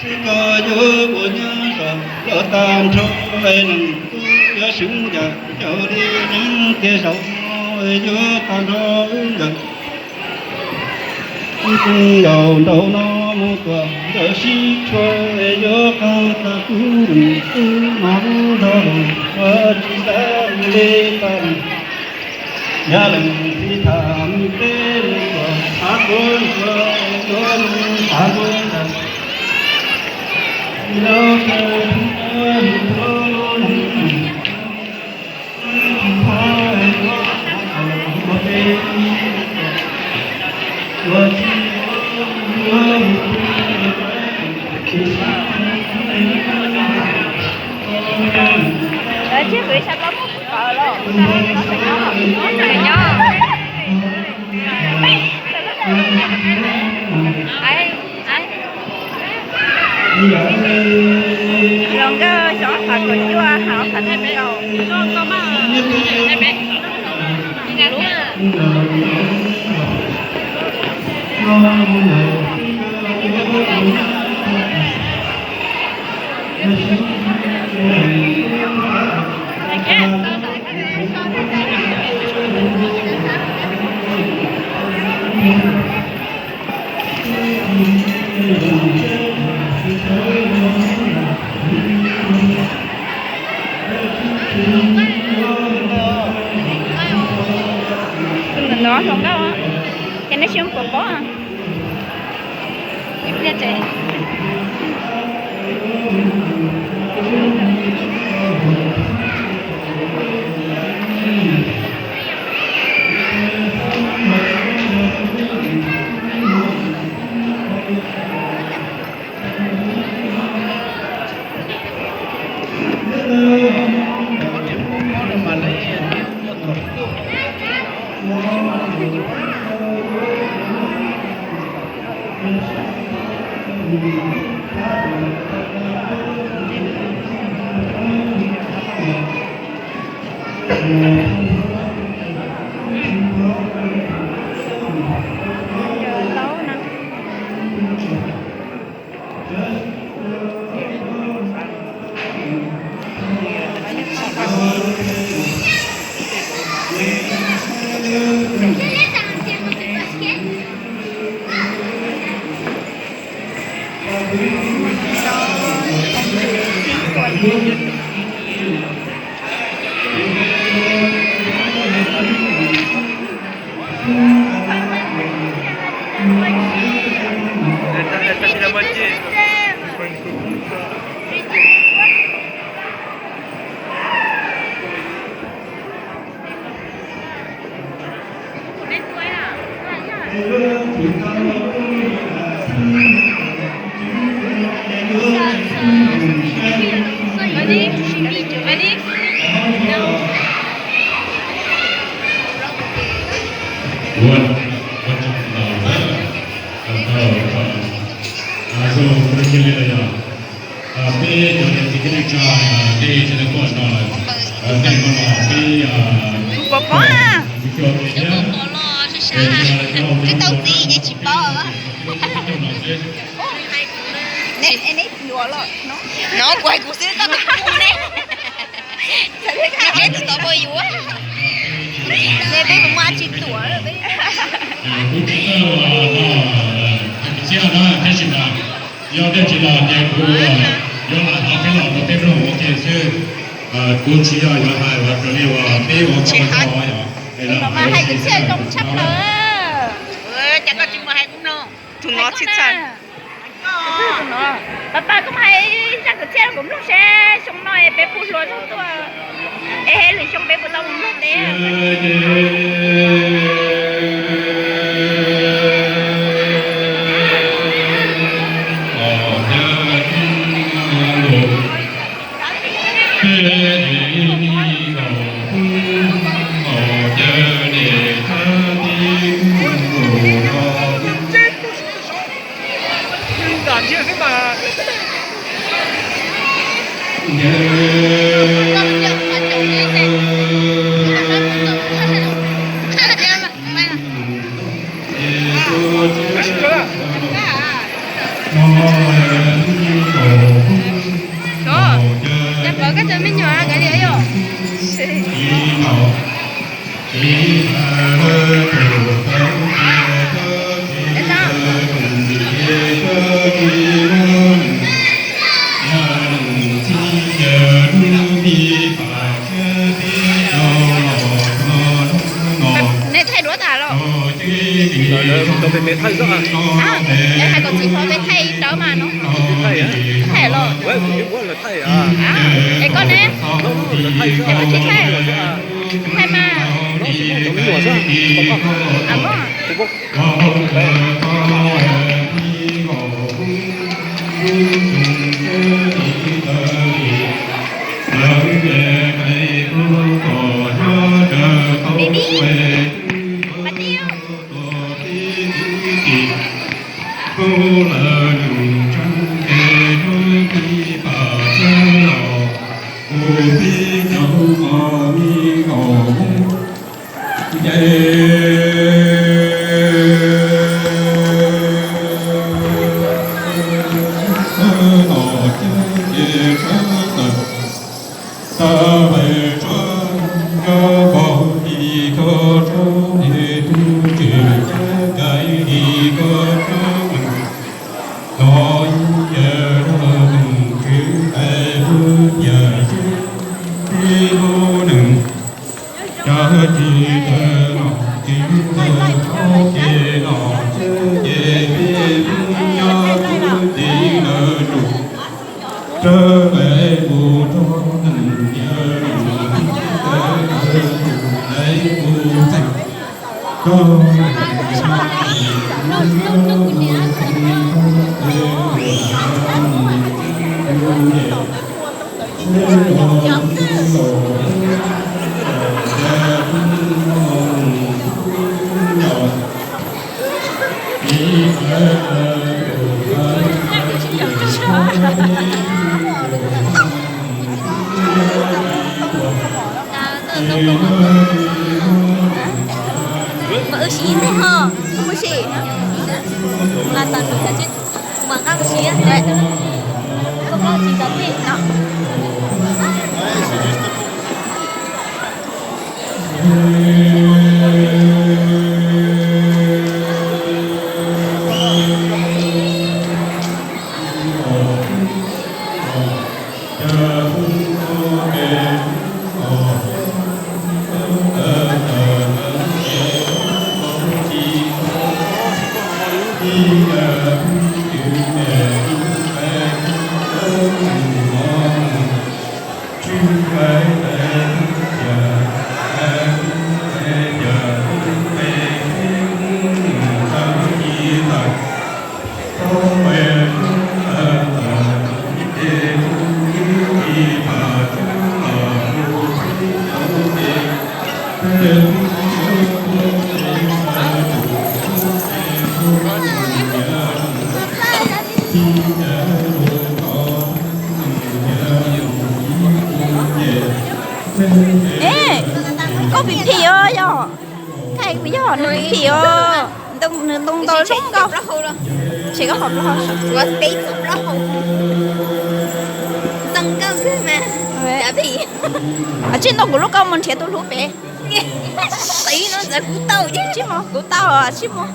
Xib koj yuav ua nyob zoo los tag nrho neeg tub yuav sib ncaim rau li neeb tiaj zaum yuav tag nrho wb ncaim. Wb tub nkaus nraum no mus tuaj ntawm sib tshua yuav qab tag kub rau wb no lub zog los ua tsis xav li tag. Yog leej txiv tham peb leej tuaj xav tuav ntsuag yuav xav tuav ntag. Los txog Lawv thiab kuv ib sab plaub muaj kuv tod los. Nyob. Hluas nkauj xyoo ob phav kaum cuaj hab ob phav kaum. Tus ntawm no hluas nkauj, ces nej sim puas paub? Peb cov niam txiv kwv tij neej tsa, nej tsis tau koj no, nej no peb, peb, peb tau txiv ces tsis paub. Neb, neb yuav los no, kuv hais kuv xwb, koj tus kuv ne. Neb tus tod puas yuav? Neb peb mus muaj tsis tuam. Kuv tsis tau, tsis tau, tab sis mas yog nej tsis los ces kuv yuav lam tau peb los rau peb mloog ua ke xwb. Kuv tsis yog yuav hais uas raws li uas peb ua tsis hais. Tus no mas hais kwv txhiaj zoo tshaj plaws. Cas koj tsis mus hais kuv mloog? Tus no txhij txhaj. Tus no, Paj Paj, koj mus hais zaj kwv txhiaj rau kuv mloog seb xyoo no es peb puas hluas zog tuaj, es lwm xyoo peb puas tau mus mloog teb. Ov, cas pov koj cov me nyuam kav liam yom? Nej thaij duab tas los? Cov pem pem thaij xwb. Es hais kom txiv hlob peb thaij rawv mas no. Thaij los? Es koj ne? Es koj tsis thaij? Thaij mas. Mas wb siv ib teg ho, wb siv mas tau tus kab tsis mas nqa siv koj tsis tau tej no. Ej, koj phim phim os yog, koj yog nws phim phim os, nws ntoo ntau zoo nkauj. Ces koj qhov plaub hau, tsij ntoo kuv lub koj mus nrhiav tus hlub pem. Tsis mus, kuv tau, tsis mus.